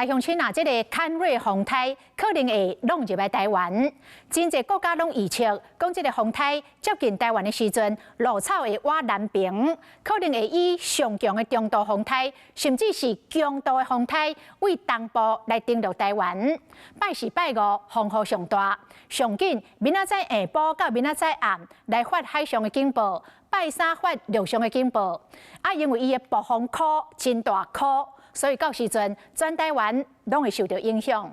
鄉親啊，這个康瑞風颱可能會弄入來台灣，真濟國家攏預測，講這个風颱接近台灣的時陣，落草會倚南爿，可能會以上強的中度風颱，甚至是強度的風颱，對東部來登陸台灣。拜四、拜五風雨上大，上緊明仔載下晡到明仔載暗來發海上的警報，拜三發陸上的警報。啊，因為伊的暴風箍真大箍。所以到時陣，全台灣攏會受著影響。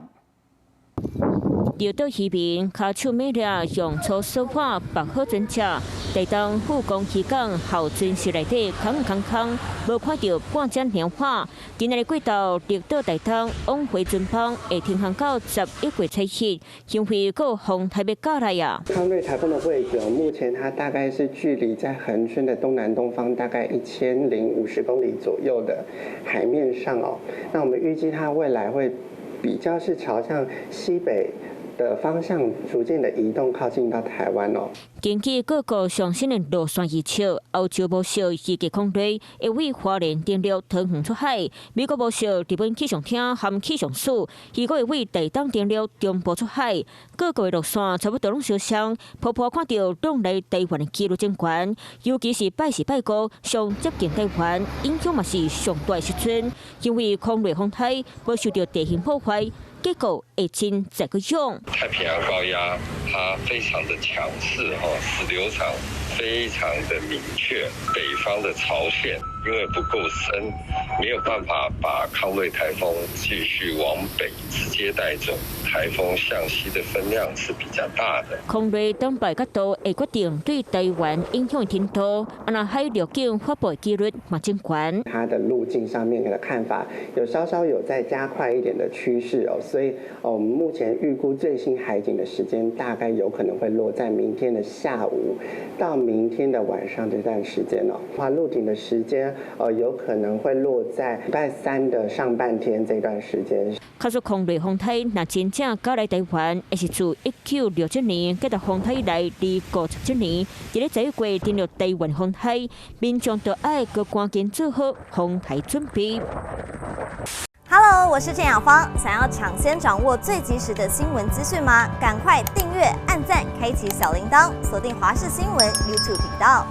綠島漁民跤手猛掠，用粗掃把縛好船隻。台東富岡漁港候船室內底空空空，無看著半隻貓仔。今仔日過晝，綠島台東往回船幫會停航到11月初7，因為閣有風颱欲過來啊。康瑞颱風的位置，目前它大概是距離在恆春的東南東方大概1050公里左右的海面上哦。那我們預計它未來會比較是朝向西北的方向逐漸的移動，靠近到台灣哦。根據各國上新的路線預測，歐洲無錫預計康瑞會對花蓮登陸桃園出海；美國無錫日本氣象廳和氣象署預估會對台東登陸中部出海。各國的路線差不多攏相像，普遍看著攏來台灣的幾率真懸，尤其是拜四拜五上接近台灣，影響嘛是上大的時陣，因為康瑞風颱無受著地形破壞。結果會真濟個樣。太平洋高壓它非常的強勢，哈，死流場非常的明確。北方的槽線因為不夠深，沒有辦法把康瑞颱風繼續往北直接帶走。颱風向西的分量是比較大的。康瑞當拜角度會決定對台灣影響程度，啊若海陸警發布的幾率嘛真懸。它的路徑上面的看法有稍稍有在加快一點的趨勢哦，所以我們目前預估最新海警的時間大概有可能會落在明天的下午到明天的晚上這段時間哦。話陸頂的時間，有可能會落在禮拜三的上半天這段時間。假使康瑞風颱若真正過來台灣，會是自1967年計著風颱以來第57年，佇咧11月登陸台灣風颱，民眾就愛閣趕緊做好風颱準備。 Hello，我是鄭雅芳。想要搶先掌握最及時的新聞資訊嗎？趕快訂閱、按讚、開啟小鈴鐺，鎖定華視新聞 YouTube 頻道。